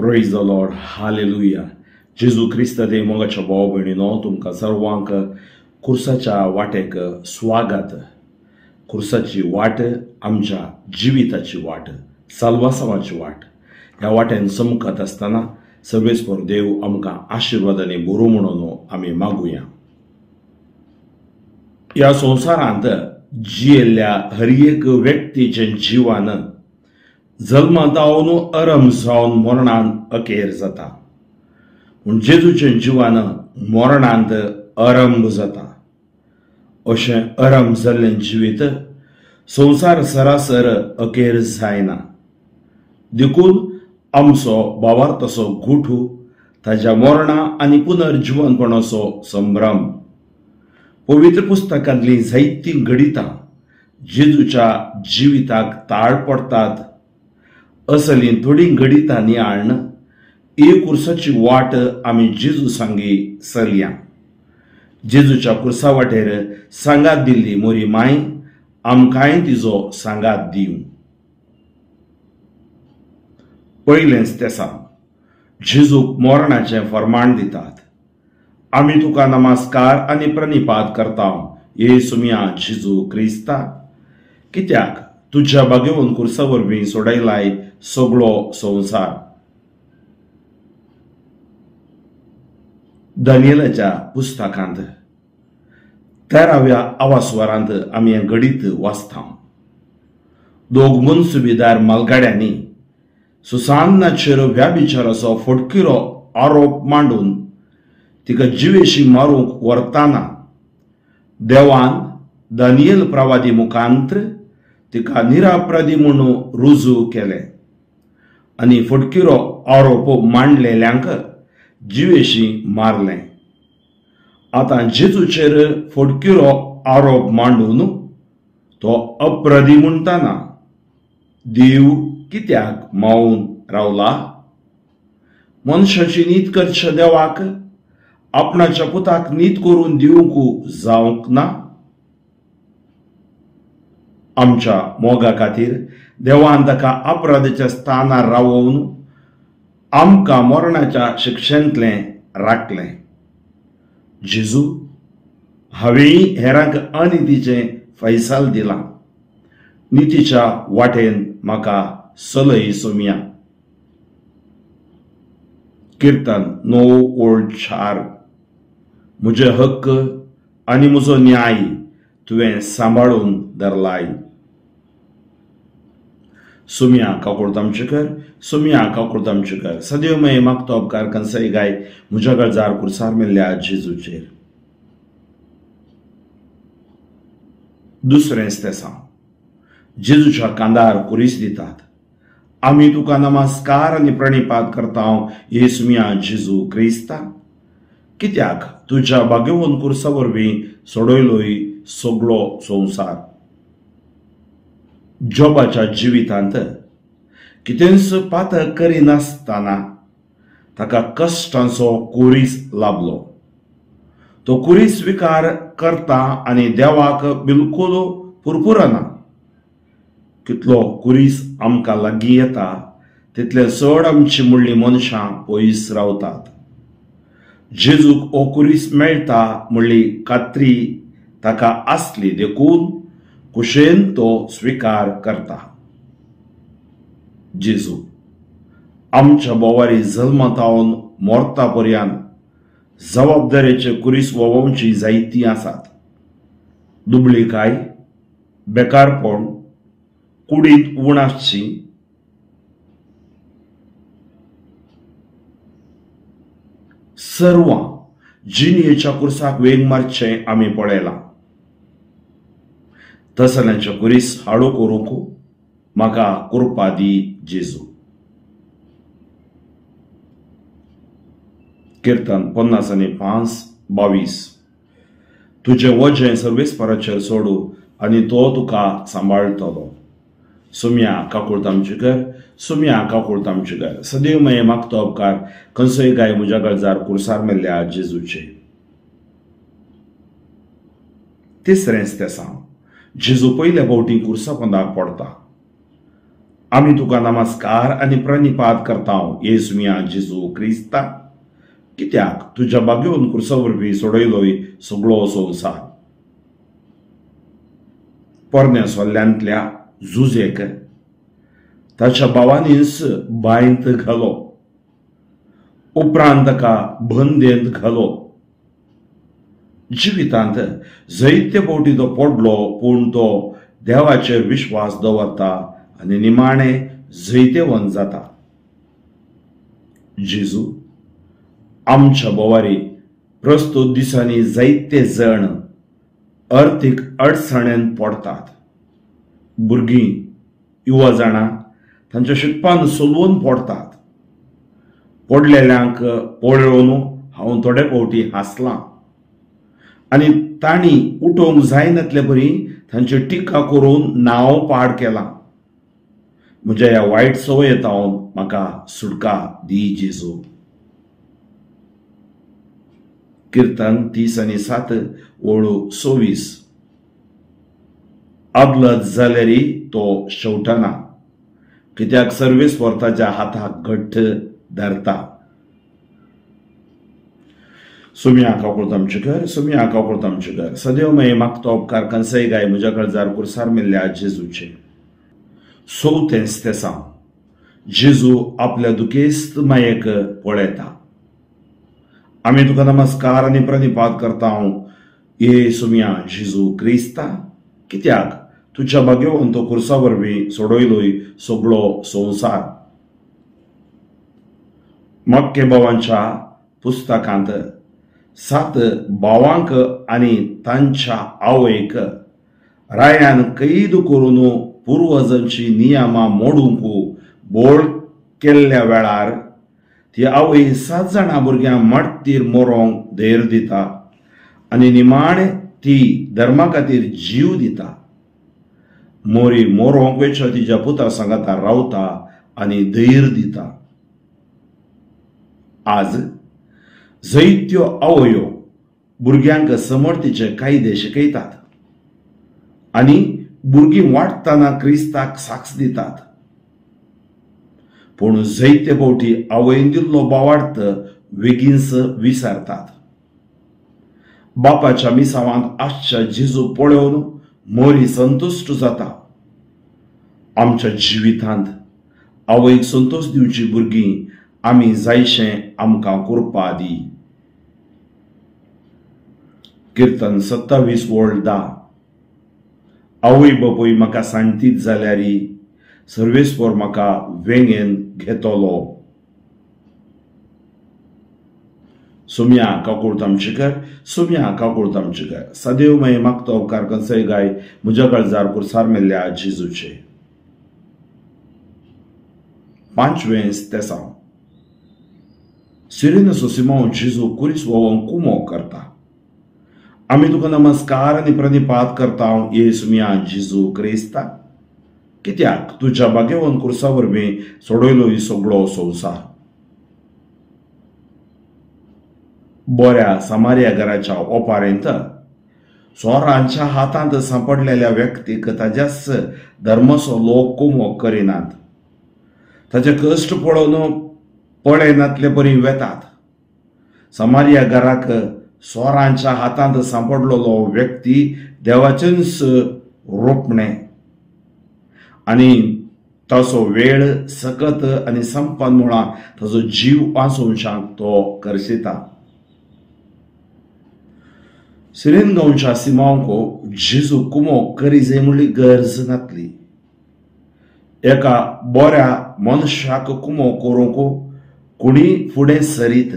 Praise the Lord, hallelujah. जेजू क्रिस्त देव मोगाच्या भाव भयणीनो, तुमकां सर्वांक खुर्साच्या वाटेक स्वागत. खुर्साची वाट आमच्या जिविताची वाट, साल्वासावाची वाट. ह्या वाटेन चमकत आसतना सर्वेस्पर देव आमकां आशिर्वादांनी भरू म्हणून आमी मागुया. ह्या संवसारांत जियेल्ल्या हर एक व्यक्तीचें जिवन जल्मांत अरम जावन मरणान अखेर जाता, पूण जेजूचें जिवन मरणांत अरंभ जाता. अशें अरंभ जाल्लें जिवीत संवसार सरासर अखेर जायना. देखून आमचो भावार्थाचो गुठू ताज्या मरणा आनी पुनर्जिवनपणाचो संभ्रम. पवित्र पुस्तकांतलीं जायतीं घडितां जेजूच्या जिविताक ताळ पडटात. असलीं थोडीं घडितां नियाळ्न एक कुर्साची वाट आमी जेजू सांगी चलया. जेजूच्या कुर्सा वाटेर सांगात दिल्ली मोरी माय आमकांय तिजो सांगात दिवं. पयलेंच तेसा जेजूक मरणाचें फर्माण दितात. आमी तुका नमस्कार आनी प्रणिपात करता येसुमिया जेजू क्रिस्ता, कित्याक तुज्या बागेवन कुर्सा वरवीं सोडयलाय सगळो संवसार. दानियेलाच्या पुस्तकांत 13व्या आवासवारांत आमी हें घडीत वाचता. दोग मनसुबेदार मालगाड्यांनी सुसान्नाचेर व्याभिचाराचो फटकिरो आरोप मांडून तिका जिवेशी मारूंक व्हरतना देवान दानियल प्रवादी मुखांत्र तिका निरापराधी म्हणून रुजू केलें आनी फटकिरो आरोप मांडलेल्यांक जिवेशी मारलें. आतां जेजूचेर फटकिरो आरोप मांडून तो अपराधी म्हणटाना देव कित्याक मावून रावला? मनशाची नीत करच्या देवाक आपणाच्या पुताक नीत करून दिवंक जावंक ना? आमच्या मोगा खातीर देवान ताका अपराधाच्या स्थानार रावोवन आमकां मरणाच्या शिक्षेंतलें राखलें. जेजू, हांवें हेरांक अनितीचें फैसाल दिलां, नितीच्या वाटेन म्हाका सलय सोमया. किर्तन 9:4. म्हजे हक्क आनी म्हजो न्याय तुवें सांबाळून धरलाय. सुमिया काकुळत आमचें कर, सुमिया काकुळत आमचें कर. सदैव मय मागतो उपकार कंसय गाय म्हज्या गळजार कुर्सार मेल्ल्या जेजूचेर. दुसरेंच तेसां जेजूच्या कांदार कुरीस दितात. आमी तुका नमस्कार आनी प्रणिपात करता येसुमिया जेजू क्रिस्ता, कित्याक तुज्या बागेवन कुर्सा वरवीं सोडयलोय सगळो संवसार. जोबाच्या जिवितांत कितेंच पातक करिनासतना ताका कश्टांचो कुरीस लाभलो. तो कुरीस स्विकार करता आनी देवाक बिलकुल पुरपुरना. कितलो कुरीस आमकां लागीं येता तितले चड आमची मुडली मनशां पयस रावतात. जेजूक हो कुरीस मेळटा म्हणली खात्री ताका आसली, देखून कुशेन तो स्विकार करता. जेजू आमच्या बोवारी जल्मतावन मोरता पर्यंत जबाबदारेचे कुरीस वोवची जायतीं आसात. दुबळीकाय, बेकारपण, कुडींत उण आसची, सर्वां जिणयेच्या कुर्साक वेंग मारचें आमी पळयलां. तसल्यांच्या कुरीस हाडो करूंक म्हाका कृपा दी जेजू. किर्तन 55:22. तुजें वजें सर्वेस्पराचेर सोडू आनी तो तुका सांबाळटलो. सुमिया काकुळत आमचें कर, सुमिया काकुळत आमचें कर. सदैव मय मागतो उपकार कंसय गाय म्हज्या गळजार कुर्सार मेल्ल्या जेजूचे. तिसरेंच तेसां जेजू पयल्या फावटी कुर्सा पोंदाक पडटा. आमी तुका नमस्कार आनी प्रणिपात करता येसुया जेजू क्रिस्ता, कित्याक तुज्या बागेवन खुर्सा वरवीं सोडयलोय सगळो संवसार. पोरण्या सोल्ल्यांतल्या जुजेक ताच्या भावांनीच बांयत घालो, उपरांत ताका बंदेंत घालो. जिवितांत जायते फावटी तो पडलो, पूण तो देवाचेर विश्वास दवरता आनी निमाणें जैतेवंत जाता. जेजू, आमच्या बोवारी प्रस्तुत दिसांनी जायते जण अर्थीक अडचणेन पडटात. भुरगीं, युवा जाणां तांच्या शिकपान सोलवून पडटात. पडलेल्यांक पळोवन हांव थोडे फावटी हांसलां आनी तांणी उठोवंक जायनातले परी तांची टिका करून नांव पाड केलां. म्हज्या ह्या वायट संवयेंत म्हाका सुटका दी जेजू. किर्तन 37 ओळ 26. आदलत जाल्यार तो शेवटना, कित्याक सर्वेस्पर ताच्या हाताक घट्ट धरता. सुम्या काकुळत आमचें कर, सुम्या काकुळत आमचें कर. सदैव मये मागतो उपकार कंसय गाय म्हज्या काळजार कुर्सार मेल्ल्या जेजूचे. चवथें तेसांव. जेजू आपल्या दुखेस्त मायेक पळयता. आमी तुका नमस्कार आनी प्रणिपात करता ये सुम्या जेजू क्रिस्ता, कित्याक तुज्या भाग्यवंत खुर्सा वरवीं सोडयलोय सगळो संवसार. मक्के भावांच्या पुस्तकांत 7 भावांक आनी तांच्या आवयक रायान कैद करून पुर्वजांची नियमां मोडूंक बोळ केल्ल्या वेळार ती आवय 7 जाणां भुरग्यांक मडतीर मरोंक धैर्य दिता आनी निमाणें ती धर्मा खातीर जीव दिता. मोरी मोरोंक वेच्या तिच्या पुता सांगाता रावता आनी धैर्य दिता. आज जायत्यो आवयो भुरग्यांक समर्थीचे कायदे शिकयतात आनी भुरगीं वाडटना क्रिस्ताक साक्ष दितात. पूण जायते फावटी आवयन दिल्लो बावार्थ बेगीनच विसरतात. बापाच्या मिसावांत आसच्या जेजू पळोवन मोरी संतुश्ट जाता. आमच्या जिवितांत आवयक संतोश दिवची भुरगीं आमी जायशें आमकां करपा दी. किर्तन 27 ओळ 10. आवय बापूय म्हाका सांगतीत जाल्यार सर्वेस्पर म्हाका वेंगेन घेतलो. सुम्या काकुळत आमचें कर, सुम्या काकुळत आमचें कर. सदैव मये मागतो उपकार कंसय गाय म्हज्या काळजार कुर्सार मेल्ल्या जेजूचे. पांचवें तेसांव. सिरेनसो सिमांव जेजू कुरीस वोवंक कुमो करता. आमी तुका नमस्कार आनी प्रणिपात करता ये सुम्या जेजू क्रिस्ता, कित्याक तुज्या भाग्यवंत खुर्सा वरवीं सोडयलो सगळो संवसार. बऱ्या सामार्या घराच्या ओपारेंत चोरांच्या हातांत सांपडलेल्या व्यक्तीक ताज्याच धर्माचो लोक कुमोक करिनात. ताचे कश्ट पळोवन पळयनातले परी वेतात. सामार्या घराक चोरांच्या हातांत सांपडलेलो व्यक्ती देवाचेंच रोपणें आनी ताचो वेळ सकत आनी संपन्न मुळां ताचो जीव वांचोवच्याक तो करशिता. सिरेन गांवच्या सिमांवको जेजू कुमो करी जाय म्हणली गरज नातली. एका बऱ्या मनशाक कुमो करूंक कोणी फुडें सरीत,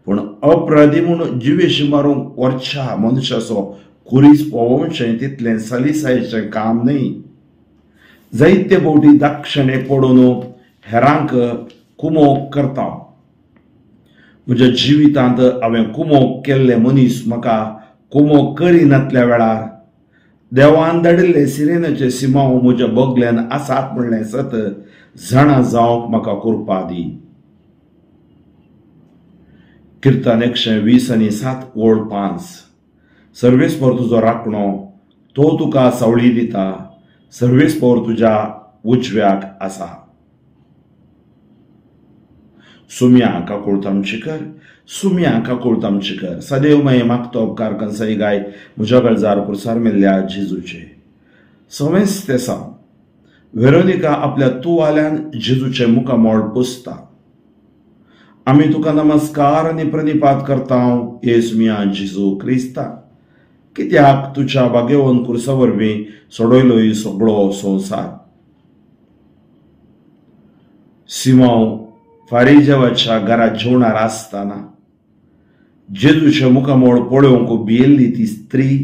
पूण अपराधी म्हूण जिवेशी मारूंक वरच्या मनशाचो कुरीस पळोवचें तितलें सलिसायेचें काम न्हय. जायते फावटी दाक्षिणे पडून हेरांक कुमो करता. म्हज्या जिवितांत हांवें कुमो केल्ले मनीस म्हाका कुमो करिनातल्या वेळार देवान धाडिल्ले सिरेनाचे सिमांव म्हज्या बगल्यान आसात म्हणलें सत जाणा जावंक म्हाका करपा दी. किर्तन 120 आनी 7 ओळ 5. सर्वेस्पर तुजो राखणो, तो तुका सावळी दिता. सर्वेस्पर तुज्या उजव्याक आसा. सुम्या काकुळत आमची कर, सुम्या काकुळत आमची कर. सदैव मये मागतो उपकार कंसई गाय म्हज्या गळजार कुर्सार मेल्ल्या जेजूचे. सवेंच तेसांव वेरोनिका आपल्या तुवाल्यान जेजूचें मुखामळ पुसता. आमी तुका नमस्कार आनी प्रणिपात करता येसुमिया जेजू क्रिस्ता, कित्याक तुज्या भाग्यवंत कुर्सा वरवीं सोडयलोय सगळो संवसार. सिमांव फारीजेवाच्या घरा जेवणार आसतना जेजूचें मुखामळ पळोवंक भियेल्ली ती स्त्री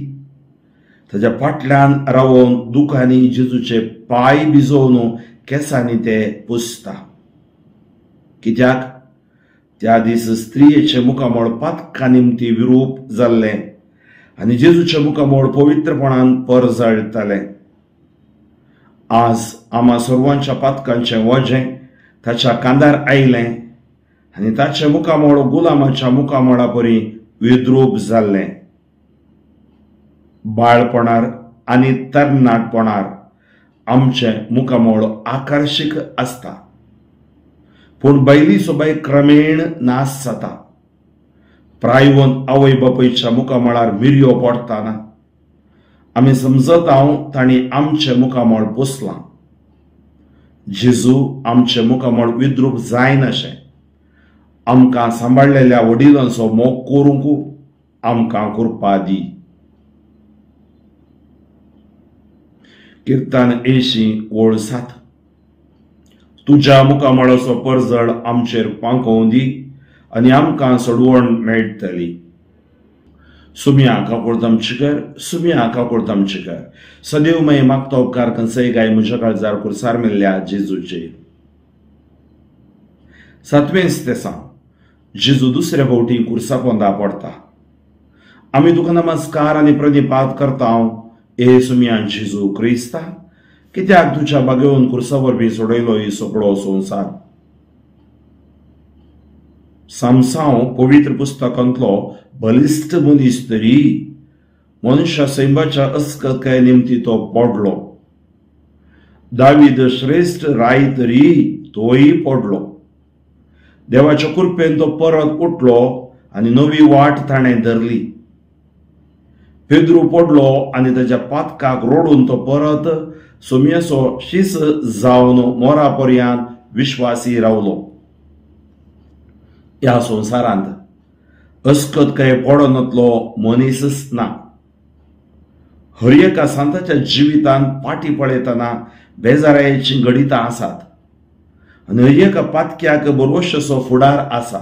ताज्या फाटल्यान रावोन दुखांनी जेजूचे पांय भिजोवन केंसांनी ते पुसता. कित्याक त्या दीस स्त्रियेचें मुखामळ पातका निमती विरूप जाल्लें आनी जेजूचें मुखामळ पवित्रपणान परजळटालें. आज आमा सर्वांच्या पातकांचें वजें ताच्या कांदार आयलें आनी ताचें मुखामळ गुलामाच्या मुखामळा परी विद्रूप जाल्लें. बाळपणार आनी तरणाटपणार आमचें मुखामळ आकर्शीक आसता, पूण बैली सोबाय क्रमेण नाश जाता. प्रायवंत आवय बापायच्या मुखामळार मिरयो पडटाना आमी समजत हांव तांणी आमचें मुखामळ पोसलां. जेजू आमचें मुखामळ विद्रूप जायनाशें आमकां सांबाळलेल्या वडिलांचो मोग करूंक आमकां कृपा दी. किर्तन 80 ओळ 7. तुज्या मुखामळाचो परजळ आमचेर पांकोवन दी आनी आमकां सोडवण मेळटली. सुम्या काकुळत आमची कर, सुम्या काकुळत आमची कर. सदैव मये मागतो उपकार कंसई गाय म्हज्या काळजार कुर्सार मेल्ल्या जेजूचे. सातवेंच तेसांव जेजू दुसऱ्या फावटी कुर्सा पोंदा पडटा. आमी तुका नमस्कार आनी प्रणिपात करता येसुमिया जेजू क्रिस्ता, कित्याक तुज्या भाग्यवंत कुर्सा वरवीं सोडयलो सगळो संवसार. सामसांव पवित्र पुस्तकांतलो बलिश्ट मनीस तरी मनशा सैमाच्या अस्कतकाये निमती तो पडलो. दावीद श्रेश्ठ राय तरी तोय पडलो. देवाच्या कृपेन तो परत उठलो आनी नवी वाट ताणें धरली. पेद्रू पडलो आनी ताच्या पातकाक रोडून तो परत सोम्याचो शीस जावन मोरा पर्यांत विश्वासी रावलो. ह्या संवसारांत अस्कत काय पडनातलो मनीसच ना. हर एका सांताच्या जिवितांत पाटी पळयतना बेजारायेचीं घडितां आसात आनी हर एका पातक्याक बरोवशेचो फुडार आसा.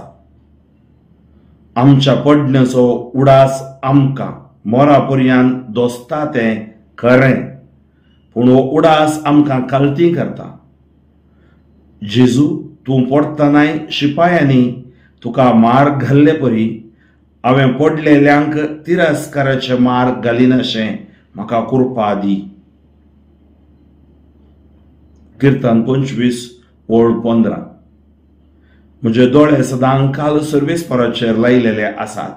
आमच्या पडण्याचो उडास आमकां मोरा पर्यांत दोसता तें खरें, पूण हो उडास आमकां कालती करता. जेजू तूं पडटनाय शिपायांनी तुका मार घाल्ले परी हांवें पडलेल्यांक तिरस्काराचे मार घालिनाशें म्हाका कृपा दी. किर्तन 25 ओळ 15. म्हजे दोळे सदां काल सर्वेस्पराचेर लायलेले आसात,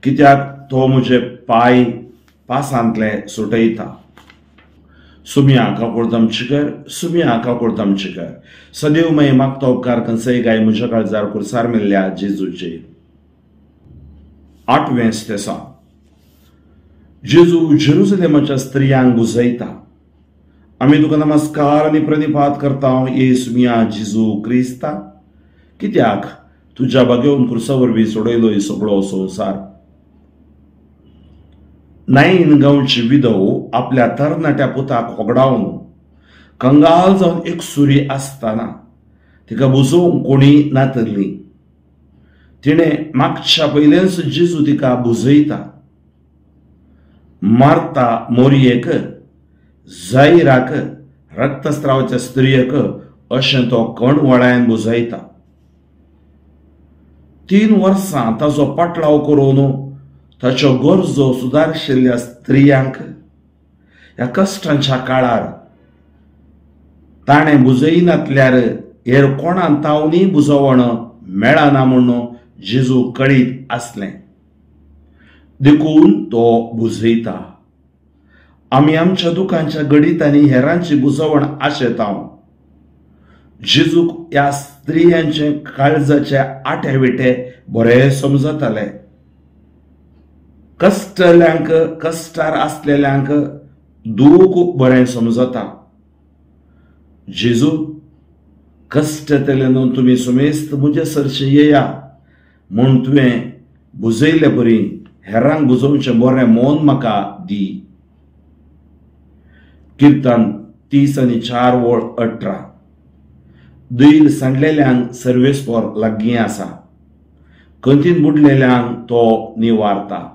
कित्याक तो म्हजे पांय पासांतले सुटयता. सुम्या काकुळत आमची कर, सुम्या काकुळत आमची कर. सदैव मये मागतो उपकार कंसई गाय म्हज्या काळजार कुर्सार मेल्ल्या जेजूचे. आठवेंच तेसांव जेजू जेरुसलेमाच्या स्त्रियांक बुजयता. आमी तुका नमस्कार आनी प्रणिपात करता येसुमिया जेजू क्रिस्ता, कित्याक तुज्या भाग्यवंत कुर्सा वरवीं सोडयलो सगळो संवसार. नायन गांवची विधव आपल्या तरणाट्या पुताक होगडावन कंगाल जावन एक सुरी आसतना तिका बुजोवंक कोणी नातली. तिणें मागच्या पयलेंच जेजू तिका बुजयता. मार्ता मोरयेक, जायराक, रक्तस्रावाच्या स्त्रियेक अशें तो कणवळायन बुजयता. 3 वर्सां ताचो पाटलाव करून ताच्यो गरजो सुदारशिल्ल्या स्त्रियांक ह्या कश्टांच्या काळार ताणें बुजयनातल्यार हेर कोणाक तावनी बुजोवण मेळना म्हूण जेजू कळीत आसलें, देखून तो बुजयता. आमी आमच्या दुखांच्या घडीत आनी हेरांची बुजवण आशेता. जेजूक ह्या स्त्रियांचे काळजाचे आटे विटे बरे समजताले. कश्टल्यांक, कश्टार आसलेल्यांक दूख बरें समजता. जेजू कश्टतले न्हू तुमी सुमेस्त म्हजे सरशी येया म्हूण तुवें बुजयल्ले बरी हेरांक बुजोवचें बरें मन म्हाका दी. किर्तन 30:4-18. दैल सांडलेल्यांक सर्वेस्पर लागीं आसा, कंतीन बुडलेल्यांक तो निवारता.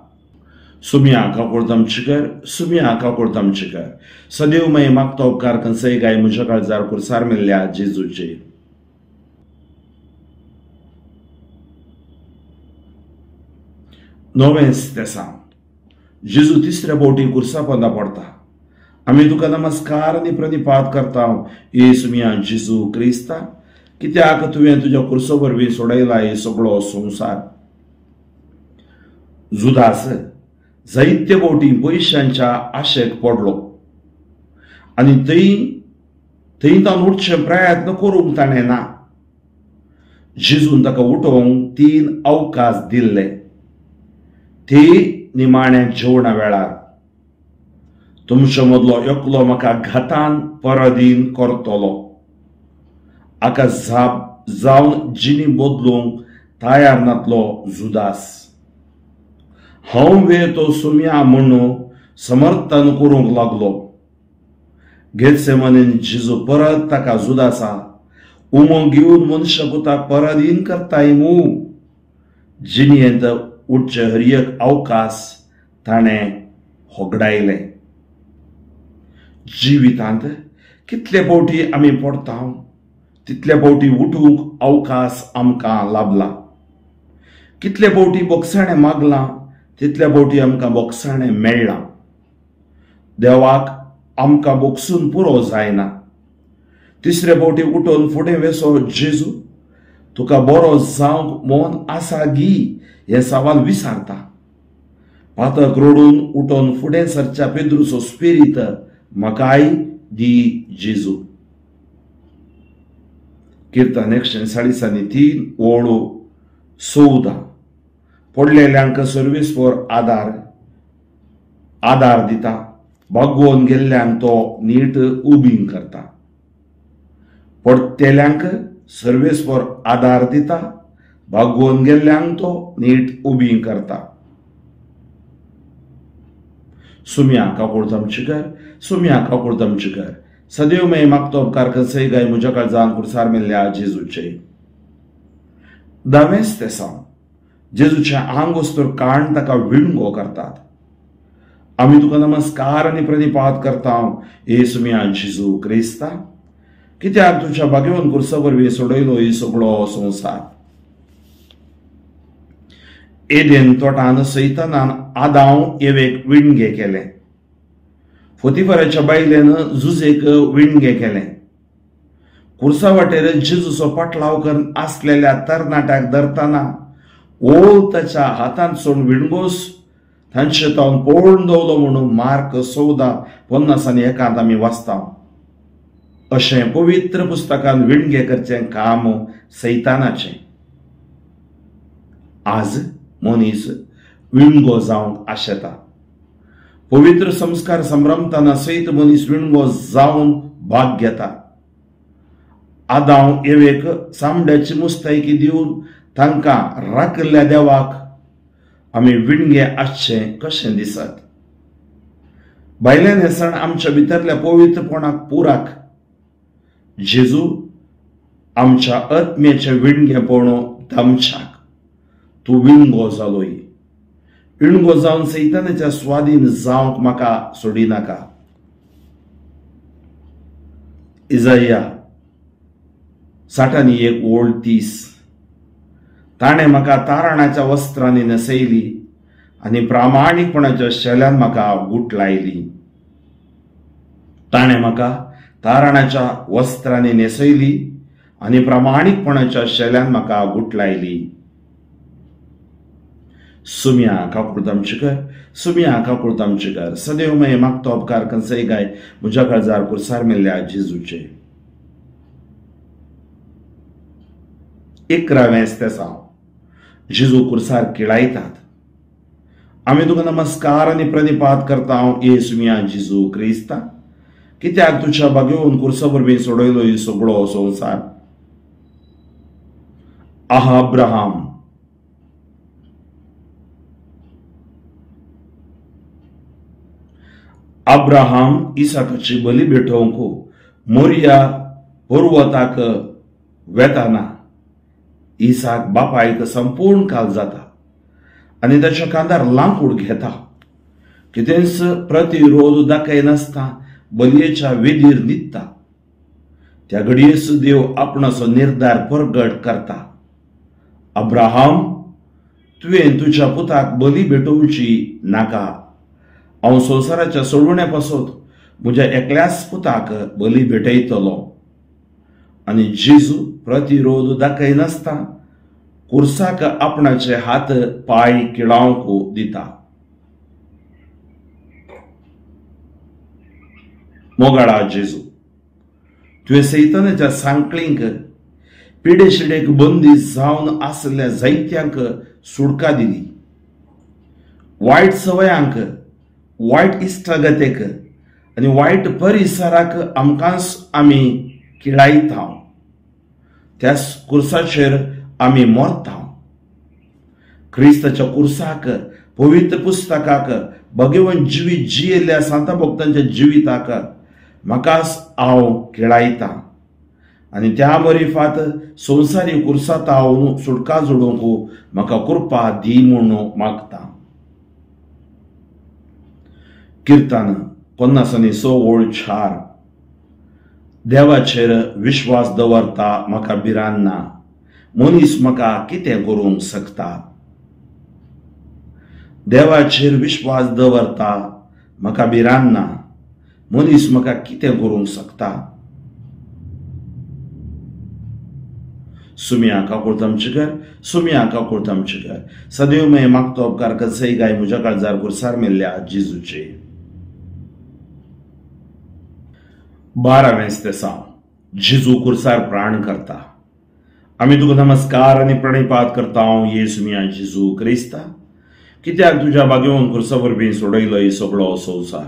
सुम्या काकुळतम चिकर, सुम्या काकुळतम चिकर. सदैव मय मागतो उपकार कंसय गाय म्हज्या काळजार कुर्सार मेल्ल्या जेजूचे. नवेंच तेसांव. जेजू तिसऱ्या फावटी कुर्सा पोंदा पडता. आमी तुका नमस्कार आनी प्रणिपात करता येसू मिया जेजू क्रिस्ता, कित्याक तुवें तुज्या कुर्सो वरवीं सोडयला हे सगळो संवसार. जुदास जायते फावटी पयशांच्या आशेक पडलो आनी थंय तावन उठचे प्रयत्न करूंक ताणें ना. जेजून ताका उठोवंक 3 अवकाश दिल्ले, ते निमाण्या जेवणा वेळार. तुमचे मदलो एकलो म्हाका घातान पराधीन करतलो. आका जाप जावन जिणी बदलूंक तयार नातलो जुदास. हांव वे तो सुम्या म्हणून समर्थन करूंक लागलो. गेत्सेमनीन जेजू परत ताका जुदासा उमो घेवन मनशापुताक पराधीन करताय मू. जिणयेंत उठचे हर एक अवकाश ताणें होगडायले. जिवितांत कितले फावटी आमी पडटा तितले फावटी उठूंक अवकाश आमकां लाभला. कितले फावटी बोगसाणें मागलां तितले फावटी आमकां बोगसाणें मेळ्ळां. देवाक आमकां बोगसून पुरो जायना. तिसरे फावटी उठून फुडें वेसो जेजू तुका बरो जावंक मन आसा गी हें सवाल विसारता. पातक रडून उठून फुडें सरच्या पेद्रूचो स्पिरीत म्हाकाय दी जेजू. किर्तन 140:3-14. पडलेल्यांक सर्वेस्पर आदार आदार दिता, बागोवन गेल्ल्यांक तो नीट उबींग करता. पडटेल्यांक सर्वेस्पर आदार दिता, बागोवन गेल्ल्यांक तो नीट उबींग करता. सुम्या काकुळतम चिकर, सुम्या काकुळतम चिकर. सदैव मय मागतो उपकार कंसय गाय म्हज्या काळजान कुर्सार मेल्ल्या जेजूचे. दावेंच तेसांव. जेजूचे आंग वस्तूर काण ताका विणगो करतात. आमी तुका नमस्कार आनी प्रणिपात करता येसू मिया जेजू क्रिस्ता, कित्याक तुज्या भाग्यवन कुर्सा वरवीं सोडयलो ही सगळो संवसार. एदेन तोटान सैतानान आदांव एवेक विणगे केले. फोतिफराच्या बायलेन जुजेक विणगे केले. कुर्सा वाटेर जेजूचो पाटलाव करून आसलेल्या तरणाट्याक धरतना ओल ताच्या हातांत सोडून विणगोस तांचे तावन पळून दवलो म्हणून मार्क 14:51 आमी वाचता. अशें पवित्र पुस्तकान विणगे करचें काम सैतानाचें. आज मनीस विणगो जावंक आशेता. पवित्र संस्कार संभ्रमताना सयत मनीस विणगो जावन भाग घेता. आदांव एवेक चामड्याची मुस्तायकी दिवन तांकां राखिल्ल्या देवाक आमी विणगे आसचें कशें दिसत. भायल्या न्हेसण आमच्या भितरल्या पवित्रपणाक पुराक. जेजू आमच्या आत्म्याचें विणगेपण दमच्याक तूं विणगो जालोय. विणगो जावन सैतानाच्या स्वाधीन जावंक म्हाका सोडिनाका. इजाया 61:30. ताणें म्हाका तारणाच्या वस्त्रांनी न्हेसयली आनी प्रामाणीकपणाच्या शेल्यान म्हाका गूट लायली. ताणें म्हाका तारणाच्या वस्त्रांनी न्हेसयली आनी प्रामाणीकपणाच्या शेल्यान म्हाका गूट लायली. सुम्या काकुळट आमची कर, सुम्या काकुळट आमची कर. सदैव मय मागतो उपकार कंसय गाय म्हज्या काळजार कुर्सार मेल्ल्या जेजूचे. 11वें तेसांव. जेजू कुर्सार किळायतात. आमी तुका नमस्कार आनी प्रणिपात करता येसुमिया जेजू क्रिस्ता, कित्याक तुज्या बागेवन कुर्सा वरवीं सोडयलो ही सगळो संवसार. आहा अब्राहम, अब्राहम इसाकाची बली भेटोवंक मोरिया पर्वताक वेताना इसाक बापायक संपूर्ण काल जाता आनी ताच्या कांदार लांकूड घेता. कितेंच प्रतिरोध दाखयनासतना बलयेच्या वेदीर न्हिदता. त्या घडयेस देव आपणाचो निर्धार परगट करता. अब्राहम, तुवें तुज्या पुताक बली भेटोवची नाका. हांव संवसाराच्या सोडवण्या पासत म्हज्या एकल्याच पुताक बली भेटयतलो. आनी जेजू प्रतिरोध दाखयनासतना कुर्साक आपणाचे हात पांय किळावंक दिता. मोगाळा जेजू, तुवें सैतानाच्या सांकळींक पिडेशिडेक बंदी जावन आसल्या जायत्यांक सुडका दिली. वायट सवयांक, वायट इश्टागतेक आनी वायट परिसराक आमकांच आमी किळायता. त्याच कुर्साचेर आमी मरता. क्रिस्ताच्या कुर्साक, पवित्र पुस्तकाक, भगवंत जिवीत जियेल्ल्या सांता भक्तांच्या जिविताक म्हाकाच हांव किळायता आनी त्या मरिफात संवसारी कुर्सात हांव सुटका जोडूंक म्हाका कृपा दी म्हूण मागता. किर्तन 56 ओळ 4. देवाचेर विश्वास दवरता म्हाका भिरांत ना, मनीस म्हाका कितें करूंक शकता. देवाचेर विश्वास दवरता म्हाका भिरांत ना, मनीस म्हाका कितें करूंक शकता. सुम्या काकुळट आमची कर, सुम्या काकुळट आमची कर. सदैव मय मागतो उपकार कसय गाय म्हज्या काळजार कुर्सार मेल्ल्या जेजूचे. 12वें तेसांव. जेजू कुर्सार प्राण करता. आमी तुका नमस्कार आनी प्रणिपात करता येसुमिया जेजू क्रिस्ता, कित्याक तुज्या बागेवन कुर्सा वरवीं सोडयलो ही सगळो संवसार.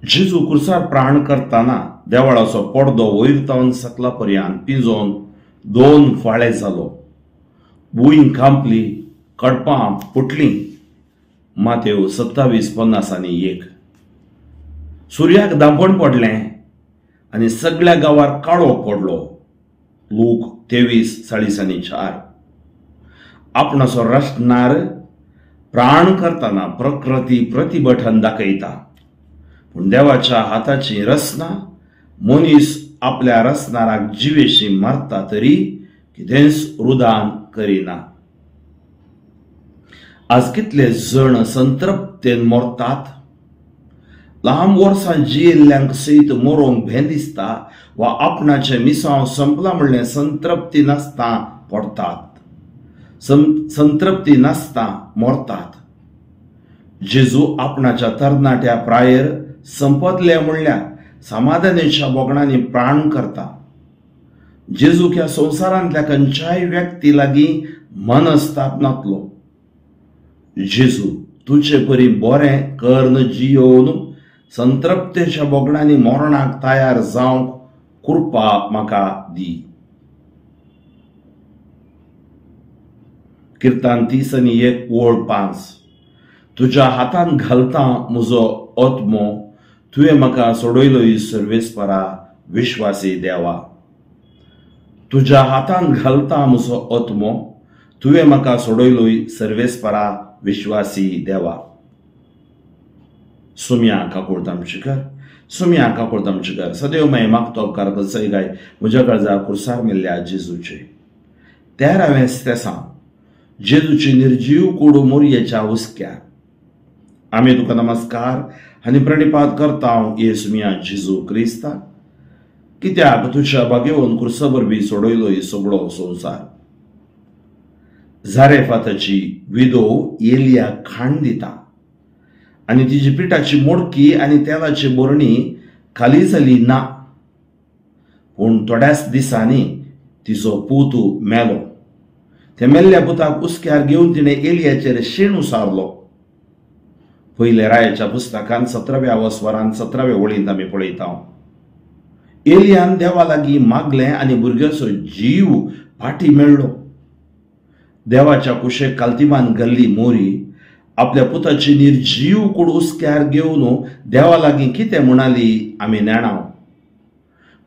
जेजू कुर्सार प्राण करतना देवळाचो पडदो वयर तावन सकला पर्यंत पिंजोवन 2 फाळे जालो. भूंय कांपली, कडपां फुटलीं. मातेव 27:51. सुर्याक दांपण पडलें आनी सगळ्या गांवार काळो पडलो. लूक 23:44. आपणाचो रचणार प्राण करतना प्रकृती प्रतिबठन दाखयता, पूण देवाच्या हाताची रचना मनीस आपल्या रचणाराक जिवेशी मारता तरी कितेंच रुदान करिना. आज कितले जण संतृप्तेन मरतात. लांब वर्सां जियेल्ल्यांक सयत मरोंक भें दिसता वा आपणाचें मिसांव संपलां म्हणलें संतृप्ती नासता पडटात, संतृप्ती नासता मरतात. जेजू आपणाच्या तरणाट्या प्रायर संपतले म्हणल्यार समाधानेच्या भोगणांनी प्राण करता. जेजूक ह्या संवसारांतल्या खंयच्याय व्यक्ती लागीं मनस्ताप नातलो. जेजू तुजे परी बरें कर्ण जियोवन संतृप्तेच्या भोगणांनी मरणाक तयार जावंक कृपा म्हाका दी. किर्तन 31 ओळ 5. तुज्या हातान घालता म्हजो आत्मो, तुवें म्हाका सोडयलोय सर्वेस्परा विश्वासी देवा. तुज्या हातान घालता म्हजो आत्मो, तुवें म्हाका सोडयलोय सर्वेस्परा विश्वासी देवा. सुम्या काकुळट आमची कर, सुम्या काकुळट आमची कर. सदैव मय मागतो उपकार कसय गाय म्हज्या काळजार कुर्सार मेल्ल्या जेजूचे. 13वें तेसांव. जेजूची निर्जीव कुडू मोरयेच्या हुस्क्यार. आमी तुका नमस्कार आनी प्रणिपात करता येसुमिया जेजू क्रिस्ता, कित्याक तुज्या बागेवन कुर्सा वरवीं सोडयलो ही सगळो संवसार. जारेफाताची विधव एलियाक खाण दिता आनी तिजी पिठाची मोडकी आनी तेलाची बरणी खाली जाली ना. पूण थोड्याच दिसांनी तिचो पूत मेलो. त्या मेल्ल्या पुताक हुस्क्यार घेवन तिणें एलियाचेर शेण उसारलो. पयल्या रायाच्या पुस्तकान 17व्या वस्वरान 17व्या वळींत आमी पळयता. एलियान देवा लागीं मागलें आनी भुरग्याचो जीव फाटी मेळ्ळो. देवाच्या कुशेक कालतिमान घाल्ली मोरी आपल्या पुताची निर्जीव कूड हुस्क्यार घेवन देवा लागीं कितें म्हणाली आमी नेणाव.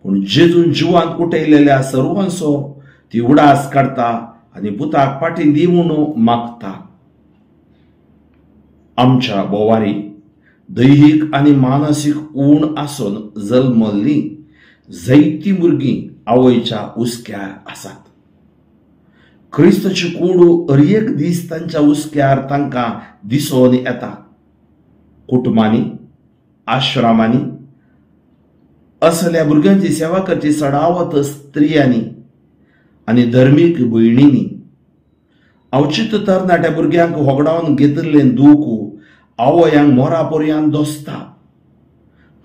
पूण जेजून जिवांत उठयलेल्या सर्वांचो ती उडास काडटा आनी पुताक फाटी दी म्हणून मागता. आमच्या बोवारी दैहीक आनी मानसीक ऊण आसून जल्मल्ली जायतीं भुरगीं आवयच्या हुस्क्यार आसात. क्रिस्ताची कूड हर एक दीस तांच्या हुस्क्यार तांकां दिसून येता. कुटुंबांनी, आश्रमांनी असल्या भुरग्यांची सेवा करची चडावत स्त्रियांनी आनी धर्मीक भयणींनी. अवचित तरणाट्या भुरग्यांक होगडावन घेतिल्लें दूख आवयांक मोरा पर्यंत दोसता.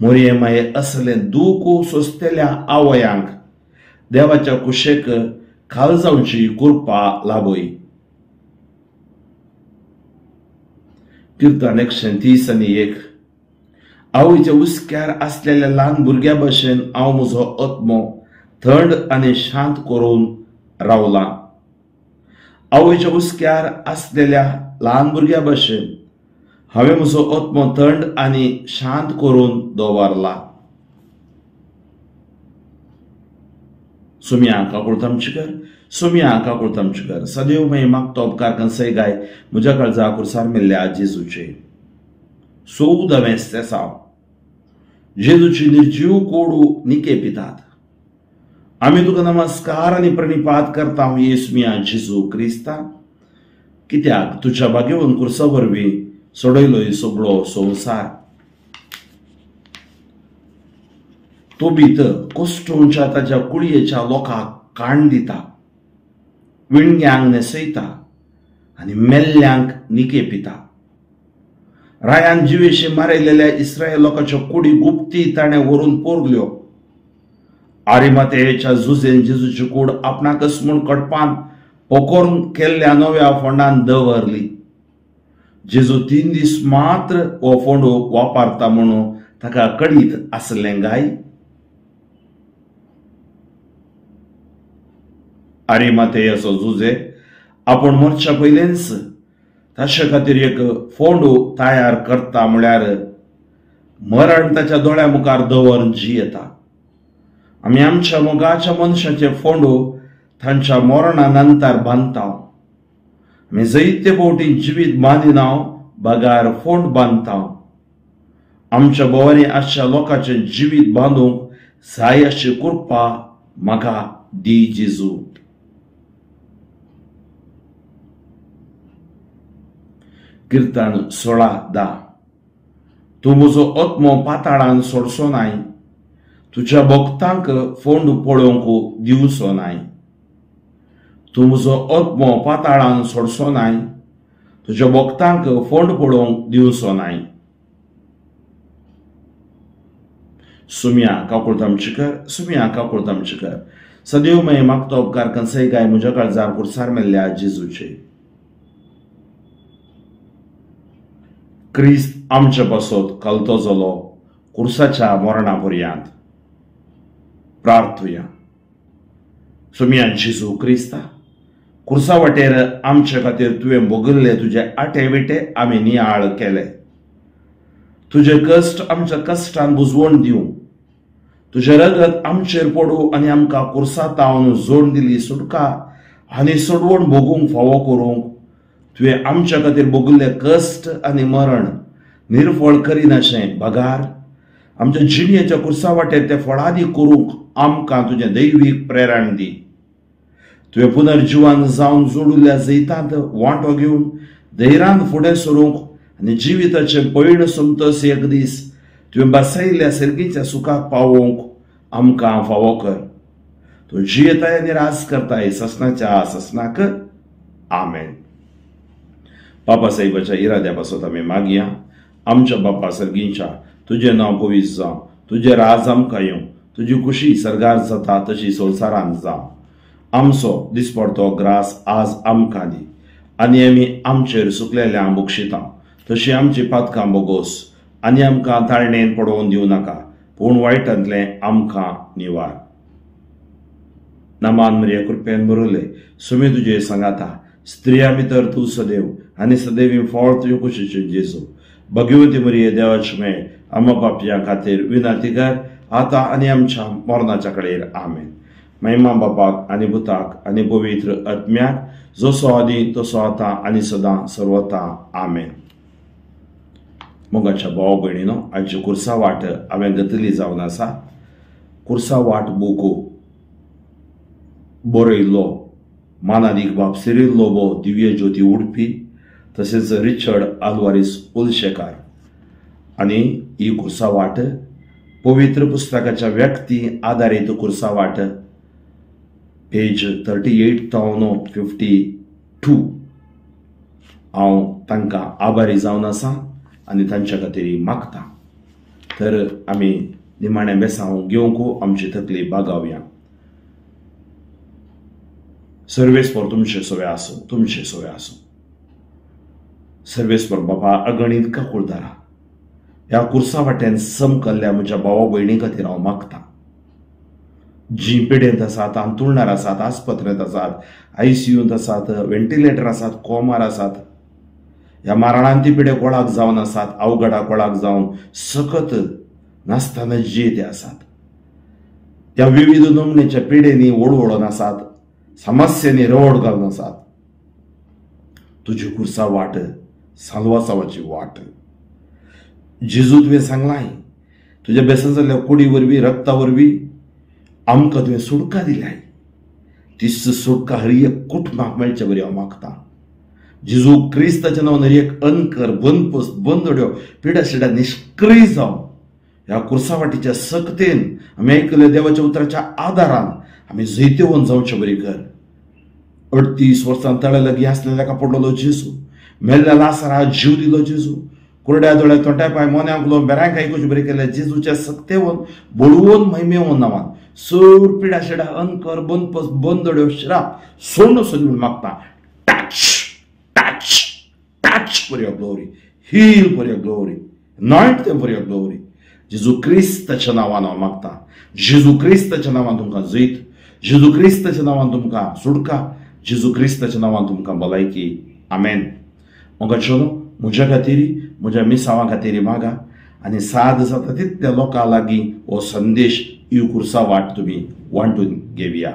मोरये माये असलें दूख सोंसतल्या आवयांक देवाच्या कुशेक खाल जावची कृपा लाभय. किर्तन 130:1. आवयच्या हुस्क्यार आसलेल्या ल्हान भुरग्या भशेन हांव म्हजो आत्मो थंड आनी शांत करून रावला. आवयच्या हुस्क्यार आसलेल्या ल्हान भुरग्या भशेन हांवें म्हजो आत्मो थंड आनी शांत करून दवरला. सुम्या काकुळतामची कर, सुम्या काकुळतामची कर. सदैव मागीर मागतो उपकार कंसय गाय म्हज्या काळजा कुर्सार मेल्ल्या जेजूचे. 14वें सेसांव. जेजूची निर्जीव कोडू निके पितात. आमी तुका नमस्कार आनी प्रणिपात करता येसमिया जेजू क्रिस्ता, कित्याक तुज्या भाग्यवन कुर्सा वरवीं सोडयलो सगळो संवसार. तोबीत कोस्टोवच्या ताच्या कुळयेच्या लोकांक काण दिता, विणग्यांक न्हेसयता आनी मेल्ल्यांक निके पिता. रायान जिवेशी मारयलेल्या इस्रायल लोकांच्यो कुडी गुप्ती ताणें व्हरून पोरल्यो. आरिमातेच्या जुजेन जेजूची कूड आपणाकच म्हूण कडपान पोकोरून केल्ल्या नव्या फोंडान दवरली. जेजू 3 दीस मात्र हो फोंडो वापरता म्हणून ताका कळीत आसलें गाय. आरिमातेयाचो जुजे आपूण मरच्या पयलेंच ताचे खातीर एक फोंडो तयार करता म्हळ्यार मरण ताच्या दोळ्या मुखार दवरून जियेता. आमी आमच्या मोगाच्या मनशाचे फोंडो तांच्या मरणा नंतर बांदता. आमी जायते फावटी जिवीत बांदिना बगार फोंड बांदता. आमच्या भोंवांनी आसच्या लोकांचें जिवीत बांदूंक जाय अशी कृपा म्हाका दी जेजू. किर्तन 16:10. तूं म्हजो आत्मो पाताळान सोडचो नाय, तुज्या भक्तांक फोंड पळोवंक दिवचो नाय. तूं म्हजो आत्मो पाताळान सोडचो नाय, तुज्या भक्तांक फोंड पळोवंक दिवचो नाय. सुम्या काकुळतामची कर, सुम्या काकुळतामची कर. सदैव मागीर मागतो उपकार कंसय गाय म्हज्या काळजार कुर्सार मेल्ल्या जेजूचे. क्रिस्त आमचे पासत कलतो जालो कुर्साच्या मरणा पर्यंत. प्रार्थुया. सुम्या जेजू क्रिस्ता, कुर्सा वाटेर आमचे खातीर तुवें भोगिल्ले तुजे आटे विटे आमी नियाळ केले. तुजे कश्ट आमच्या कश्टान बुजवण दिवं, तुजें रगत आमचेर पडूं आनी आमकां कुर्सा तावन जोड दिली सुटका आनी सोडवण भोगूंक फावो करूंक तुवें आमच्या खातीर भोगिल्ले कश्ट आनी मरण निर्फळ करिनाशें बगार आमच्या जिणेच्या कुर्सा वाटेर ते फळादी करूंक आमकां तुजें दैवीक प्रेरण दी. तुवें पुनर्जिवन जावन जोडिल्ल्या जैतांत वांटो घेवन धैर्यान फुडें सरूंक आनी जिविताचें पयण सोमतस एक दीस तुवें बसयल्ल्या सर्गीच्या सुखाक पावोवंक आमकां फावो कर. तूं जियेताय आनी राज करताय ससनाच्या ससनाक. आमेन. बापा साहेबाच्या इराद्या पासत आमी मागया. आमच्या बापा सर्गींच्या, तुजें नांव पवित्र जावं, तुजें राज आमकां येवं, तुजी खुशी सर्गार जाता तशी संवसारांत जावं. आमचो दिसपडतो ग्रास आज आमकां दी आनी आमी आमचेर सुकलेल्या बक्षिता तशी आमची पातकां बोगोस आनी आमकां ताळणेन पडोवन दिवं नाका, पूण वायटांतलें आमकां निवार. नामान मरिया कृपेन बरयलें, सुमी तुजे सांगाता, स्त्रिया भितर तूं सदैव आनी सदैवी फळ तुजे कुशीचें जेजू. भगवती मरिये देवाची मेळ आमा पापयां खातीर विनंती कर आतां आनी आमच्या मरणाच्या कडेर. आमेन. महिमा बापाक आनी पुताक आनी पवित्र आत्म्याक, जसो आदी तसो आतां आनी सदां सर्वता. आमेन. मोगाच्या भाव भयणीनो, आयची कुर्सा वाट हांवें घेतली जावन आसा. कुर्सा वाट बुको बरयल्लो मानादीक बाब सिरील लोबो, दिव्य ज्योती उडपी, तशेंच रिचर्ड आल्वारीस उलशेकार. आनी ही कुर्सा वाट पवित्र पुस्तकाच्या व्यक्ती आदारीत कुर्सा वाट, पेज 38 तावन 52. हांव तांकां आभारी जावन आसा आनी तांच्या खातीर मागता. तर आमी निमाणें बेसांव घेवंक आमची तकली बागावया. सर्वेस्पर तुमचे सवे आसूं, तुमचे सवे आसूं. सर्वेस्पर बाबा अगणीत काकुळदारा, ह्या कुर्सा वाट्यान समकल्ल्या म्हज्या भावा भयणी खातीर हांव मागता. जी पिडेंत आसात, अंतुळणार आसात, आस्पत्रेंत आसात, आयसीयूंत आसात, व्हेंटिलेटर आसात, कोमार आसात, ह्या मारणांती पिडे कोळाक जावन आसात, अवघडा कोळाक जावन सकत नासतना जियेते आसात, ह्या विविध नमणेच्या पिडेंनी ओडवळून आसात, समस्यांनी रवड घालून आसात. तुजी कुर्सा वाट साल्वासावाची वाट. जेजू तुवें सांगलाय, तुज्या बेसन जाल्ल्या कुडी वरवीं, रक्ता वरवीं आमकां तुवें सुटका दिल्याय. तीच सुटका हर एक कुटुंबाक मेळचे बरी हांव मागता. जेजू क्रिस्ताच्या नांवान हर एक अनकर, बंदपस, बंदड्यो, पिडा शिडा निश्क्रिय जावन ह्या कुर्सा वाटीच्या सक्तेन आमी आयकल्ल्या देवाच्या उतराच्या आदारान आमी जैतेवन जावचे बरी कर. 38 वर्सां तळ्या लागीं आसलेल्या का पडलेलो जेजू, मेल्ल्या लासरा जीव दिलो जेजू, कुरड्या दोळ्या तोंड्या पांय मोन्यांक उलोवन बेऱ्यांक आयकुचे बरी केल्या जेजूच्या सक्तेवन बळवून महिमेवन नांवान सर पिडा शिडा अनकर, बंदपस, बंदड्यो, श्राप सोडून सोद म्हूण मागता. Touch, touch, touch for your glory, heal for your glory, anoint them for your glory. जेजू क्रिस्ताच्या नांवान हांव मागता. जेजू क्रिस्ताच्या नांवान तुमकां जैत, जेजू क्रिस्ताच्या नांवान तुमकां सुटका, जेजू क्रिस्ताच्या नांवान तुमकां भलायकी. आमेन. मोगाचो म्हज्या खातीर, म्हज्या मिसांवा खातीर मागा आनी साद जाता तितल्या लोकां लागीं हो संदेश ही कुर्सा वाट तुमी वांटून घेवया.